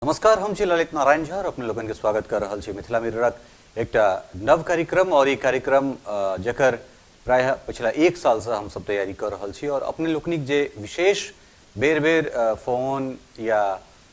नमस्कार, हम छी ललित नारायण झा और अपने लोगन के स्वागत कर रहल छी मिथिला मिररक एकटा नव कार्यक्रम। और ई कार्यक्रम जकर प्रायः पिछला एक साल से हम सब तैयारी कर रहल छी और अपने लोकनिक जे विशेष बेर बेर फोन या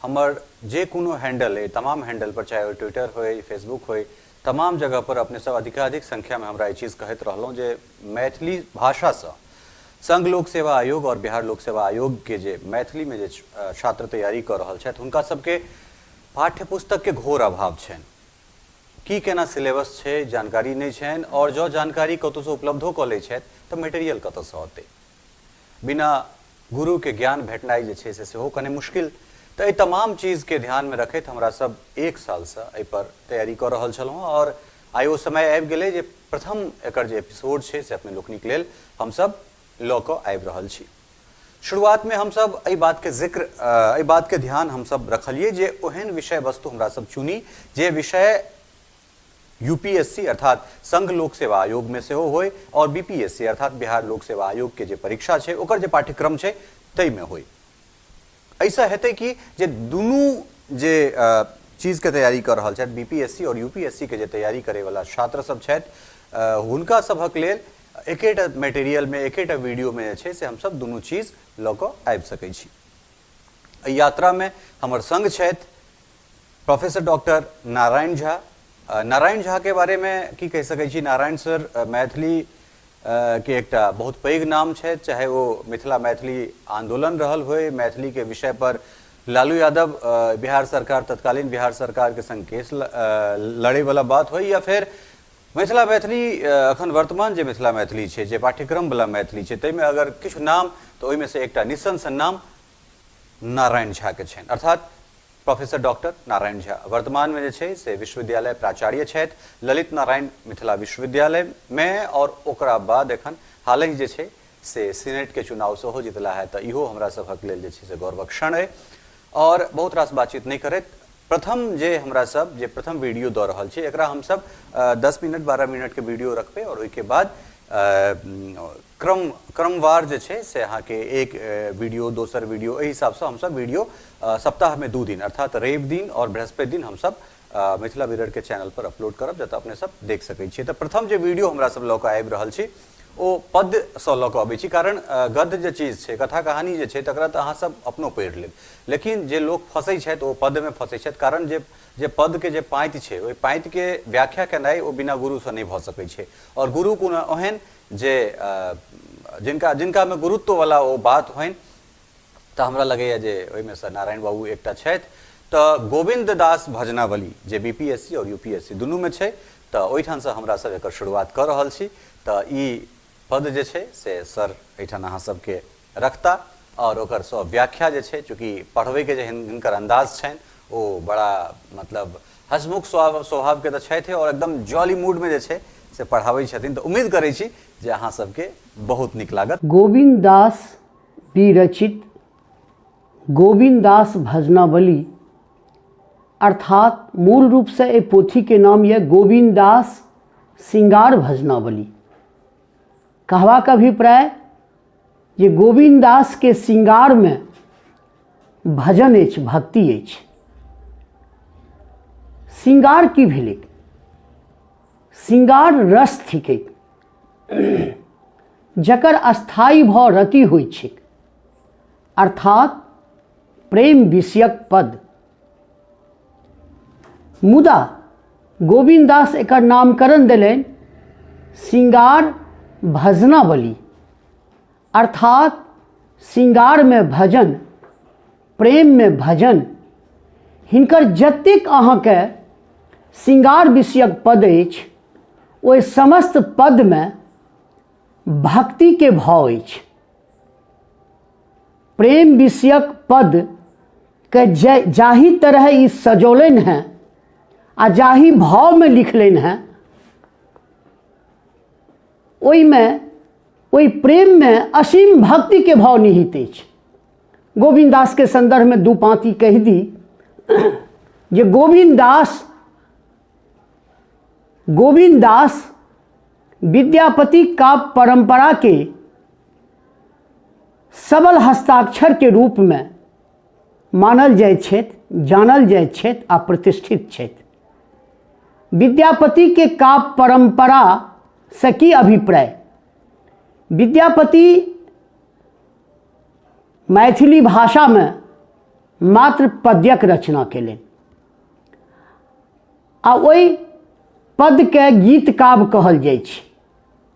हमर जे कोनो हैंडल है, तमाम हैंडल पर, चाहे ओ ट्विटर होय, फेसबुक होय, तमाम जगह पर अपने सब अधिकाधिक संख्या में हमरा ई चीज़ कहैत रहलहुँ जे मैथिली भाषासँ संघ लोक सेवा आयोग और बिहार लोक सेवा आयोग के जे मैथिली में जे छात्र तैयारी कऽ रहल छथि, हुनका सबके पाठ्य पुस्तक के घोर अभाव छनि। की केना सिलेबस छै, जानकारी नहि छनि और जँ जानकारी कतहुसँ उपलब्धो कऽ लै छथि तऽ मटेरियल कतऽसँ अतै? बिना गुरु के ज्ञान भेटनाइ जे छै से सेहो कने मुश्किल। तऽ एहि तमाम चीजके ध्यानमे रखैत हमरा सब एक सालसँ एहिपर तैयारी कऽ रहल छलहुँ और आइ ओ समय आबि गेलै जे प्रथम एकर जे एपिसोड छै से अपने लोकनिक लेल हमसब लऽ कऽ आबि रहल छी। शुरुआतमे हमसब एहि बातके जिक्र, एहि बातके ध्यान हमसब रखलियै जे ओहन विषय वस्तु हमरा सब चुनी जे विषय यूपीएससी अर्थात संघ लोक सेवा आयोग में सेहो होय और बीपीएससी अर्थात बिहार लोक सेवा आयोग के जे परीक्षा छै ओकर जे पाठ्यक्रम छै ताहिमे होय। एहिसँ हेतै कि जे दुनू जे चीजके तैयारी कऽ रहल छथि, बीपीएससी और यूपीएससी के जे तैयारी करैवला छात्र सब छथि, हुनका सभक लेल एकेटा मटेरियलमे, एकेटा वीडियोमे जे छै से हमसब दुनू चीज लऽ कऽ आबि सकै छी। एहि यात्रामे हमर संग छथि प्रोफेसर डॉक्टर नारायण झा। नारायण झा के बारे में की कहि सकै छी? नारायण सर मैथिली के एकटा बहुत पैघ नाम छथि, चाहे ओ मिथिला मैथिली आंदोलन रहल होय, मैथिली के विषय पर लालू यादव बिहार सरकार, तत्कालीन बिहार सरकार के संग केस लड़े वाला बात होय, या फिर मिथिला मैथिली अखन वर्तमान जे मिथिला मैथिली छै, जे पाठ्यक्रम वाला मैथिली छै, ताहिमे अगर किछु नाम तऽ ओहिमे से एकटा निस्संस नाम नारायण झा के छनि, अर्थात प्रोफेसर डॉक्टर नारायण झा वर्तमान में जे छै से विश्वविद्यालय प्राचार्य छथि ललित नारायण मिथिला विश्वविद्यालय में, और ओकरा बाद एखन हालहि जे छै से सीनेट के चुनाव सेहो जितला है। तऽ इहो हमरा सभक लेल जे छै से गौरवक क्षण अइ। और बहुत रास बातचीत नहि करैत प्रथम जे हमरा सब जे प्रथम वीडियो दऽ रहल छी, एकरा हमसब 10 मिनट 12 मिनट के वीडियो रखबै और ओहिके बाद क्रमवार जे छै से अहाँके एक वीडियो, दोसर वीडियो, एहि हिसाबसँ हमसब वीडियो सप्ताहमे 2 दिन, अर्थात रवि दिन और बृहस्पति दिन हमसब मिथिला मिरर के चैनल पर अपलोड करब, जतऽ अपने सब देख सकै छियै। तऽ प्रथम जे वीडियो हमरा सब लऽ कऽ आबि रहल छी ओ पद्यसँ लऽ कऽ अबै छी, कारण गद्य जे चीज छै, कथा कहानी जे छै, तकरा तऽ अहाँ सब अपनो पढ़ि लेब, लेकिन जे लोक फँसै छथि ओ पद्यमे फँसै छथि, कारण जे जे पदके जे पाँति छै ओहि पाँतिके व्याख्या केनाइ ओ बिना गुरुसँ नहि भऽ सकै छै। आओर गुरु कोनो ओहन जे जिनका जिनकामे गुरुत्ववला ओ बात होइन, तऽ हमरा लगैए जे ओहिमे सँ नारायण बाबू एकटा छथि। तऽ गोविन्द दास भजनावली जे बी पी एस सी आओर यू पी एस सी दुनूमे छै, तऽ ओहिठामसँ हमरा सब एकर शुरुआत कऽ रहल छी। तऽ ई पद जे छै से सर एहिठाम अहाँ सबके रखता आओर ओकर सब व्याख्या जे छै, चूँकि पढ़बैके जे हिनकर अन्दाज छनि ओ बड़ा मतलब हंसमुख स्वभावके तऽ छथि आओर एकदम जॉली मूडमे जे छै से पढ़ाबै छथिन। तऽ उम्मीद करै छी जे अहाँ सबके बहुत नीक लागत। गोविन्द दास विरचित गोविन्द दास भजनावली, अर्थात मूल रूपसँ एहि पोथीके नाम यऽ गोविन्द दास श्रृंगार भजनावली। कहबाक अभिप्राय जे गोविन्द दासके श्रृंगारमे भजन अछि, भक्ति अछि। श्रृंगार की भेलै? श्रृंगार रस थिकै जकर स्थायी भाव रति होइ छै, अर्थात प्रेम विषयक पद। मुदा गोविन्द दास एकर नामकरण देलनि श्रृंगार भजनावली, अर्थात श्रृंगारमे भजन, प्रेममे भजन। हिनकर जतेक अहाँके श्रृंगार विषयक पद अछि ओहि समस्त पदमे भक्तिके भाव अछि। प्रेम विषयक पदके जाहि तरह ई सजौलनि हेँ आ जाहि भावमे लिखलनि हेँ, ओहिमे ओहि प्रेममे असीम भक्तिके भाव निहित अछि। गोविन्द दासके सन्दर्भमे दू पाँति कहि दी जे गोविन्द दास विद्यापति काव्य परंपरा के सबल हस्ताक्षर के रूप में मानल जाइत छथि, जानल जाइत छथि आ प्रतिष्ठित छथि। विद्यापतिके काव्य परम्परासँ की अभिप्राय? विद्यापति मैथिली भाषामे मात्र पद्यक रचना कयलनि आ ओहि पदके गीत काव्य कहल जाइ छै।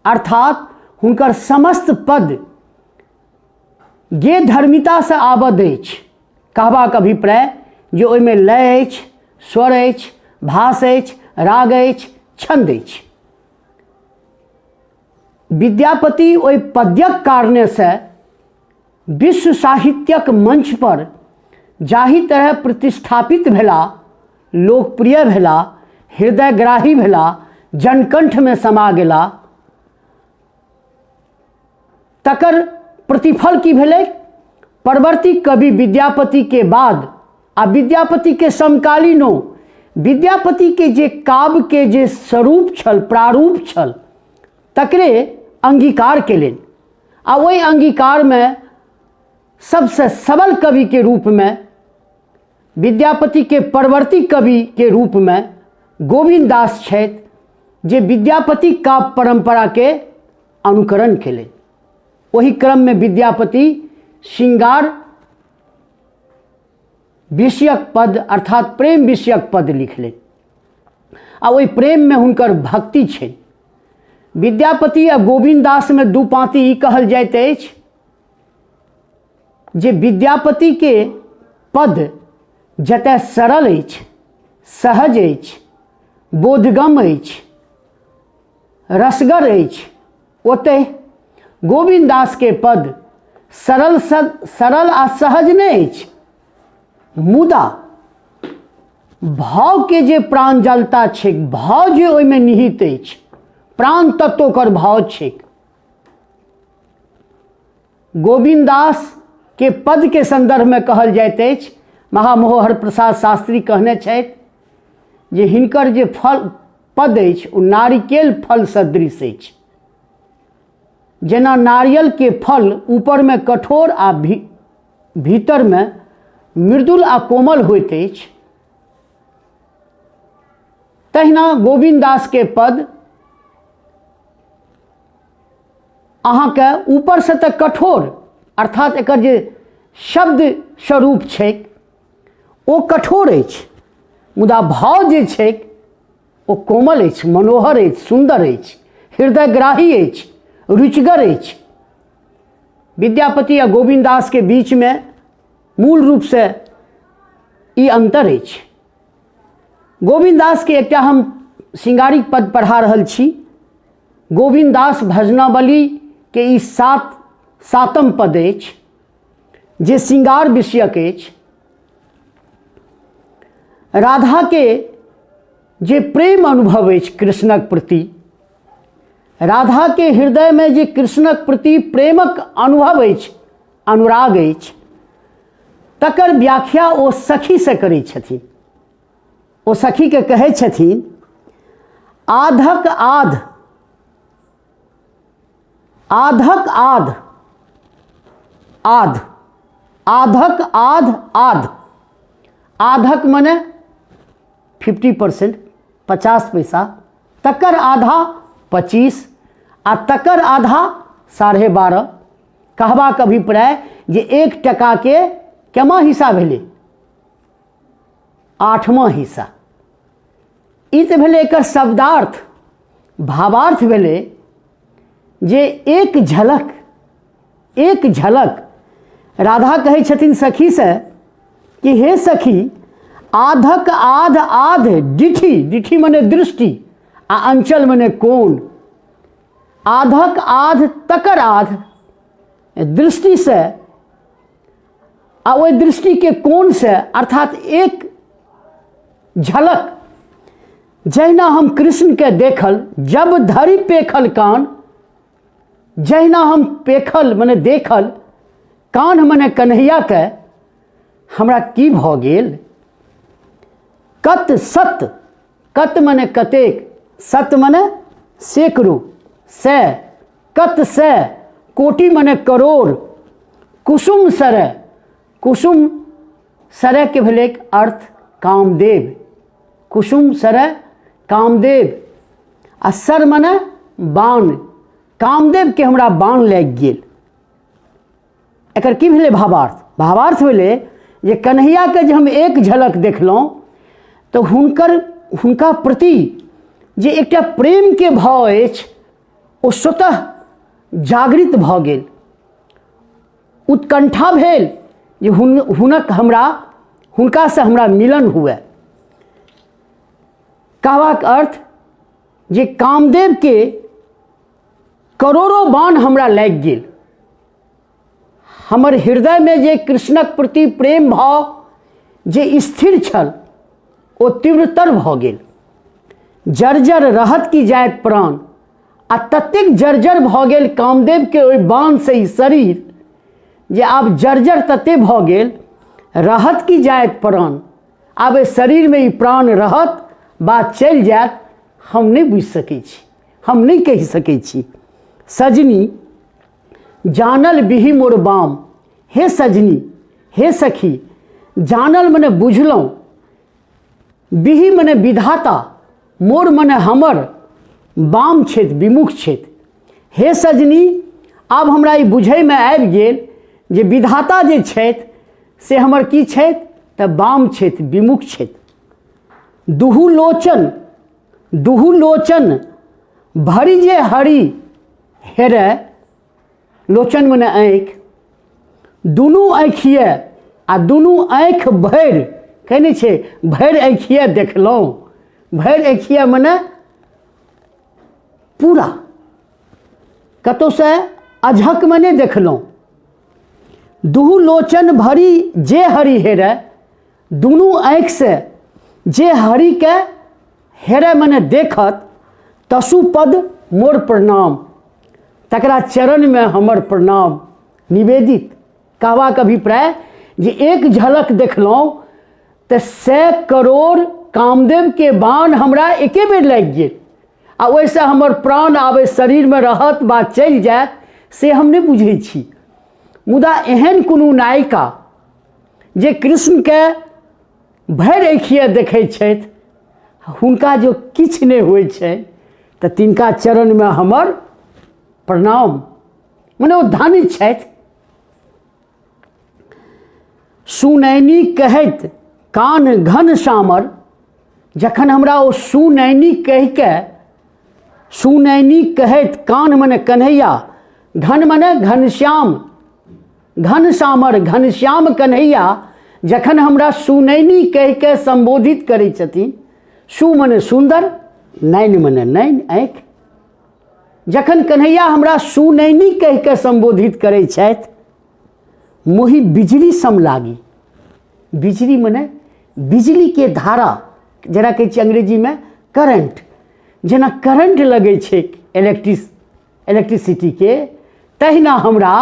अर्थात हुनकर समस्त पद गे धर्मितासँ आबद्ध अछि। कहबाक अभिप्राय जे ओहिमे लय अछि, स्वर अछि, भास अछि, राग अछि, छन्द अछि। विद्यापति ओहि पद्यक कारणेसँ विश्व साहित्यक मंच पर जाहि तरह प्रतिष्ठापित भेला, लोकप्रिय भेला, हृदयग्राही भेला, जनकंठमे समा गेला, तकर प्रतिफल की भेलै? परवर्ती कवि विद्यापति के बाद आ विद्यापति के समकालीनो विद्यापति के जे काव्य के जे स्वरूप छल, प्रारूप छल, तकरे अंगीकार केलनि आ ओहि अंगीकारमे सबसँ सबल कवि के रूपमे, विद्यापति के परवर्ती कवि के रूपमे गोविन्द दास छथि, जे विद्यापति काव्य परम्परा के अनुकरण केलनि। ओहि क्रममे विद्यापति श्रृंगार विषयक पद अर्थात प्रेम विषयक पद लिखलनि आ ओहि प्रेममे हुनकर भक्ति छनि। विद्यापति आ गोविन्द दासमे दू पाँति ई कहल जाइत अछि जे विद्यापतिके पद जतय सरल अछि, सहज अछि, बोधगम अछि, रसगर अछि, ओतहि गोविन्द दासके पद सरल सरल आ सहज नहि अछि, मुदा भावके जे प्रांजलता छैक, भाव जे ओहिमे निहित अछि, प्राण तत्व ओकर भाव छैक। गोविन्द दास के पद के संदर्भ में कहल जाइत अछि, महामोहर प्रसाद शास्त्री कहने छथि जे हिनकर जे फल पद अछि ओ नारिकेल फल सदृश अछि। जेना नारियल के फल ऊपर में कठोर आ भीतर में मृदुल आ कोमल होइत अछि, तहिना गोविन्द दास के पद अहाँके ऊपरसँ तऽ कठोर, अर्थात एकर जे शब्द स्वरूप छैक ओ कठोर अछि, मुदा भाव जे छैक ओ कोमल अछि, मनोहर अछि, सुन्दर अछि, हृदयग्राही अछि, रुचिगर अछि। विद्यापति आ गोविन्द दासके बीचमे मूल रूपसँ ई अन्तर अछि। गोविन्द दासके एकटा हम श्रृंगारिक पद पढ़ा रहल छी। गोविन्द दास भजनावली के ई सातम पद अछि जे श्रृंगार विषयक अछि। राधा के जे प्रेम अनुभव अछि कृष्णक प्रति, राधा के हृदय में जे कृष्णक प्रति प्रेमक अनुभव अछि, अनुराग अछि, तकर व्याख्या ओ सखी से करै छथिन। ओ सखी के कहै छथिन, आधक आध, आधक आध, आध, आधक आध, आध, आधक मने 50%, 50 पैसा, तकर आधा 25 आ तकर आधा 12.5। कहबाक अभिप्राय जे 1 टका के केमा हिस्सा भेलै? 8वां हिस्सा। ई तऽ भेलै एकर शब्दार्थ। भावार्थ भेलै जे एक झलक, एक झलक राधा कहै छथिन सखी से कि हे सखी, आधक आध आध डिठी, डिठी मने दृष्टि आ अंचल मने कोण, आधक आध तकर आध दृष्टि से आ ओहि दृष्टिके कोण से, अर्थात एक झलक, जहिना हम कृष्णके देखल, जब धरि पेखल कान, जहिना हम पेखल मने देखल, कान्ह मने कन्हैयाके, हमरा की भऽ गेल? कत सत, कत मने कतेक, सत मने सैकड़ो, से कत से कोटि मने करोड़, कुसुम सरे, कुसुम सरयके भेलै अर्थ कामदेव, कुसुम सरय कामदेव, आ सर मने बाण, कामदेवके हमरा बाण लागि गेल। एकर की भेलै भावार्थ? भावार्थ भेलै जे कन्हैयाके जे हम एक झलक देखलहुँ तऽ हुनका प्रति जे एकटा प्रेमके भाव अछि ओ स्वतः जागृत भऽ गेल। उत्कंठा भेल जे हुनक हमरा हुनकासँ हमरा मिलन हुए। कहबाक अर्थ जे कामदेवके करोड़ों बाण हमरा लागि गेल, हमर हृदयमे जे कृष्णक प्रति प्रेम भाव जे स्थिर छल ओ तीव्रतर भऽ गेल। जर्जर रहत कि जायत प्राण, आ ततेक जर्जर भऽ गेल कामदेवके ओहि बाणसँ ई शरीर जे आब जर्जर ततेक भऽ गेल, रहत कि जायत प्राण, आब एहि शरीरमे ई प्राण रहत बा चलि जायत हम नहि बुझि सकै छी, हम नहि कहि सकै छी। सजनी जानल बिही मोर बाम, हे सजनी हे सखी, जानल मने बुझलहुँ, बिही मने विधाता, मोर मने हमर, बाम छथि विमुख छथि। हे सजनी आब हमरा ई बुझैमे आबि गेल जे विधाता जे छथि से हमर की छथि तऽ बाम छथि विमुख छथि। दुहू लोचन, दुहू लोचन भरि जे हरि हेरै, लोचन मने आँखि, दुनू आँखिए आ दुनू आँखि भरि, कहै नहि छै भरि आँखिए देखलहुँ, भरि आँखिए मने पूरा, कतहुसँ अझकमे नहि देखलहुँ। दुहू लोचन भरि जे हरि हेरै, दुनू आँखिसँ जे हरिके हेरै मने देखत, तसु पद मोर प्रणाम, तकरा चरणमे हमर प्रणाम निवेदित। कहबाक अभिप्राय जे एक झलक देखलहुँ तऽ 100 करोड़ कामदेवके बाण हमरा एके बेर लागि गेल आ ओहिसँ हमर प्राण आब शरीरमे रहत बा चलि जायत से हम नहि बुझै छी। मुदा एहन कोनो नायिका जे कृष्णके भरि आँखिए देखै छथि, हुनका जो किछु नहि होइ छै तऽ तिनका चरणमे हमर प्रणाम, मने ओ धन्य छथि। सुनैनी कहैत कान घन सामर, जखन हमरा ओ सुनैनी कहिके, सुनैनी कहैत कान मने कन्हैया, घन मने घनश्याम, घन सामर घनश्याम कन्हैया, जखन हमरा सुनैनी कहिके सम्बोधित करै छथिन, सु मने सुन्दर, नैन मने नैन आँखि, जखन कन्हैया हमरा सुनैनी कहिके सम्बोधित करै छथि, मोहि बिजली सम लागी, बिजली मने बिजलीके धारा, जेना कहै छियै अंग्रेजीमे करंट, जेना करंट लगै छै इलेक्ट्रिसिटीके, तहिना हमरा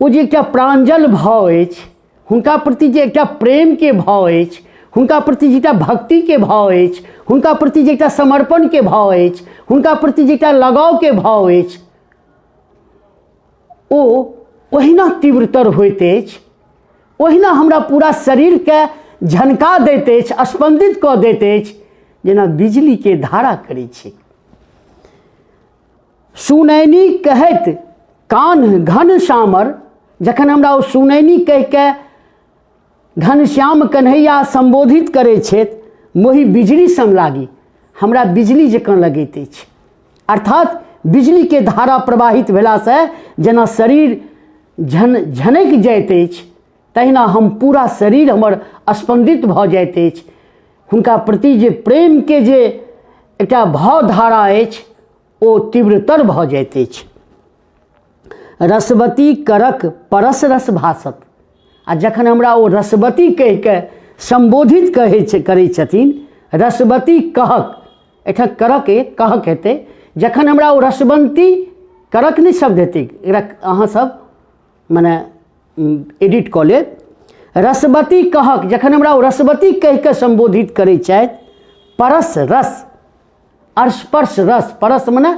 ओ जे एकटा प्रांजल भाव अछि, हुनका प्रति जे एकटा प्रेमके भाव अछि, हुनका प्रति जे एकटा भक्तिके भाव अछि, हुनका प्रति जे एकटा समर्पणके भाव अछि, हुनका प्रति जे एकटा लगावके भाव अछि, ओ ओहिना तीव्रतर होइत अछि, ओहिना हमरा पूरा शरीरके झनका दैत अछि, स्पन्दित कऽ दैत अछि, जेना बिजलीके धारा करै छै। सुनैनी कहैत कान्ह घन सामर, जखन हमरा ओ सुनैनी कहिके घनश्याम कन्हैया सम्बोधित करै छथि, मोहि बिजली सम लागी, हमरा बिजली जकाँ लगैत अछि। अर्थात बिजलीके धारा प्रवाहित भेलासँ जेना शरीर झनकि जाइत अछि, तहिना हम पूरा शरीर हमर स्पन्दित भऽ जाइत अछि। हुनका प्रति जे प्रेमके जे एकटा भावधारा अछि ओ तीव्रतर भऽ जाइत अछि। रसवती करक परस रस भासत, आ जखन हमरा ओ रसवती कहिके सम्बोधित करै छथिन, रसवती कहक, एहिठाम करक एक कहक हेतै, जखन हमरा ओ रसवंती करक नहि शब्द हेतै, एकरा अहाँ सब मने एडिट कऽ लेब, रसवती कहक, जखन हमरा ओ रसवती कहिके सम्बोधित करै छथि, परस रस, स्पर्श रस, परस मने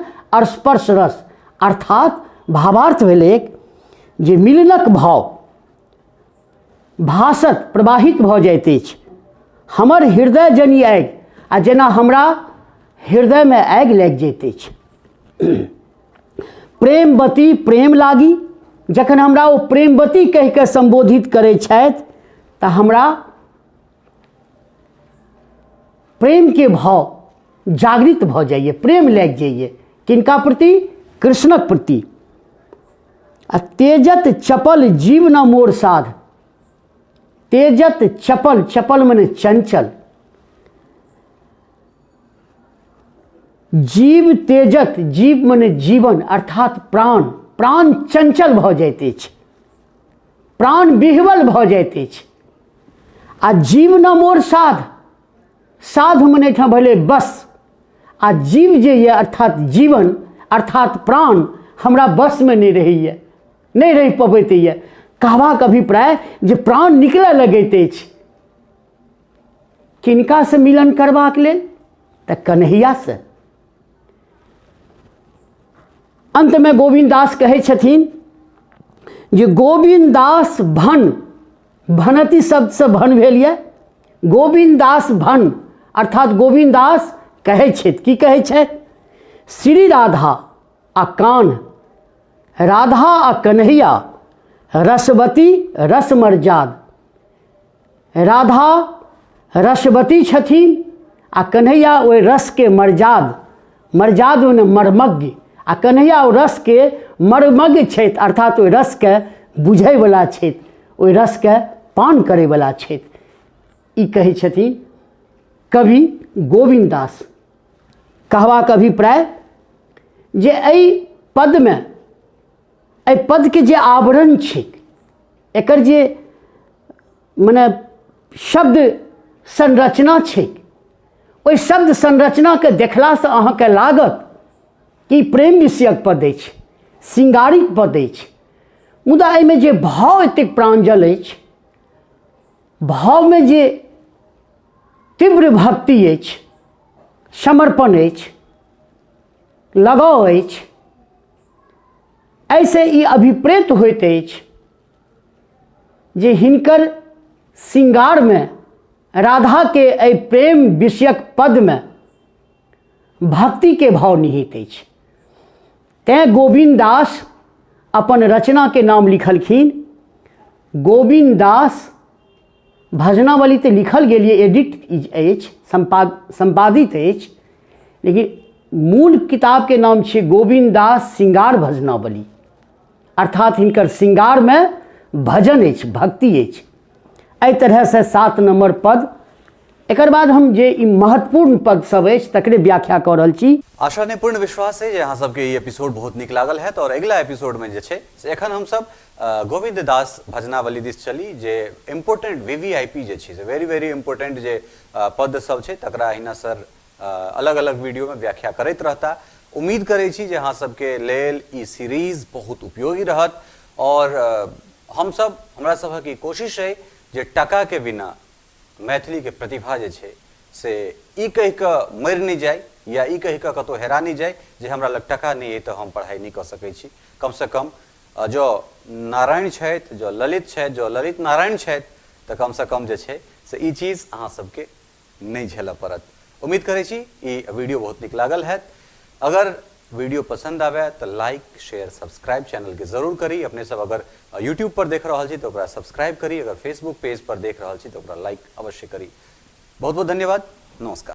स्पर्श रस, अर्थात भावार्थ भेलै जे मिलनक भाव, भासत प्रवाहित भऽ जाइत अछि। हमर हृदय जनि आगि, आ जेना हमरा हृदयमे आगि लागि जाइत अछि। प्रेमवती प्रेम लागी, जखन हमरा ओ प्रेमवती कहि कऽ सम्बोधित करै छथि तऽ हमरा प्रेमके भाव जागृत भऽ जाइए, प्रेम लागि जाइए। किनका प्रति? कृष्णक प्रति। आ तेजत चपल जीव न मोर साध, तेजत चपल, चपल मने चंचल, जीव तेजत, जीव मने जीवन अर्थात प्राण, प्राण चंचल भऽ जाइत अछि, प्राण विह्वल भऽ जाइत अछि। आ जीव न मोर साध, साध मने एहिठाम भेलै बस, आ जीव जे यऽ अर्थात जीवन अर्थात प्राण हमरा बसमे नहि रहैए, नहि रहि पबैत यऽ। कहबाक अभिप्राय जे प्राण निकलऽ लगैत अछि। किनकासँ मिलन करबाक लेल? तऽ कन्हैयासँ। अन्तमे गोविन्द दास कहै छथिन जे गोविन्द दास भन, भनति शब्दसँ भन भेल यऽ, गोविन्द दास भन अर्थात गोविन्द दास कहै छथि, की कहै छथि? श्री राधा आ कान्ह, राधा आ कन्हैया रसवती रसमर्याद, राधा रसवती छथिन आ कन्हैया ओहि रसके मर्याद, मर्याद मने मर्मज्ञ, आ कन्हैया ओ रसके मर्मज्ञ छथि अर्थात ओहि रसके बुझैवला छथि, ओहि रसके पान करैवला छथि। ई कहै छथिन कवि गोविन्द दास। कहबाक अभिप्राय जे एहि पदमे, एहि पदके जे आवरण छै, एकर जे मने शब्द संरचना छै, ओहि शब्द संरचनाके देखलासँ अहाँके लागत कि प्रेम विषयक पद अछि, श्रृंगारिक पद अछि, मुदा एहिमे जे भाव एतेक प्रांजल अछि, भावमे जे तीव्र भक्ति अछि, समर्पण अछि, लगाव अछि, एहिसँ ई अभिप्रेत होइत अछि जे हिनकर श्रृंगारमे राधाके एहि प्रेम विषयक पदमे भक्तिके भाव निहित अछि। तैँ गोविन्द दास अपन रचनाके नाम लिखलखिन गोविन्द दास भजनावली। तऽ लिखल गेल यऽ, एडिट अछि, सम्पादित अछि, लेकिन मूल किताबके नाम छियै गोविन्द दास श्रृंगार भजनावली, अर्थात हिनकर श्रृंगारमे भजन अछि, भक्ति अछि। एहि तरहसँ 7 नम्बर पद। एकर बाद हम जे ई महत्वपूर्ण पद सब अछि तकरे व्याख्या कऽ रहल छी। आशा नहि पूर्ण विश्वास है जे अहाँ सबके ई एपिसोड बहुत नीक लागल हैत और अगिला एपिसोड में जे छै से एखन हमसब गोविन्द दास भजनावली दिस चली, जे इम्पोर्टेंट VVIP जे छै से वेरी वेरी इम्पोर्टेंट जे पद सब छै तकरा अहिना सर अलग अलग वीडियो में व्याख्या करैत रहता। उम्मीद करै छी जे अहाँ सबके लेल ई सीरीज बहुत उपयोगी रहत और हमसब, हमरा सबहक ई कोशिश है जे टका के बिना मैथिली के प्रतिभा जे छै से ई कहि कऽ मरि नहि जाय या ई कहि कऽ कतहु हेरा नहि जाय जे हमरा लग टका नहि अइ तऽ हम पढ़ाइ नहि कऽ सकै छी। कमसँ कम जँ नारायण छथि, जँ ललित छथि, जँ ललित नारायण छथि तऽ कमसँ कम जे छै से ई चीज अहाँ सबके नहि झेलऽ पड़त। उम्मीद करै छी ई वीडियो बहुत नीक लागल हैत। अगर वीडियो पसंद आवे तो लाइक शेयर सब्सक्राइब चैनल के जरूर करी। अपने सब अगर यूट्यूब पर देख रहल छी तो ओकरा सब्सक्राइब करी, अगर फेसबुक पेज पर देख रहल छी तो ओकरा लाइक अवश्य करी। बहुत बहुत धन्यवाद, नमस्कार।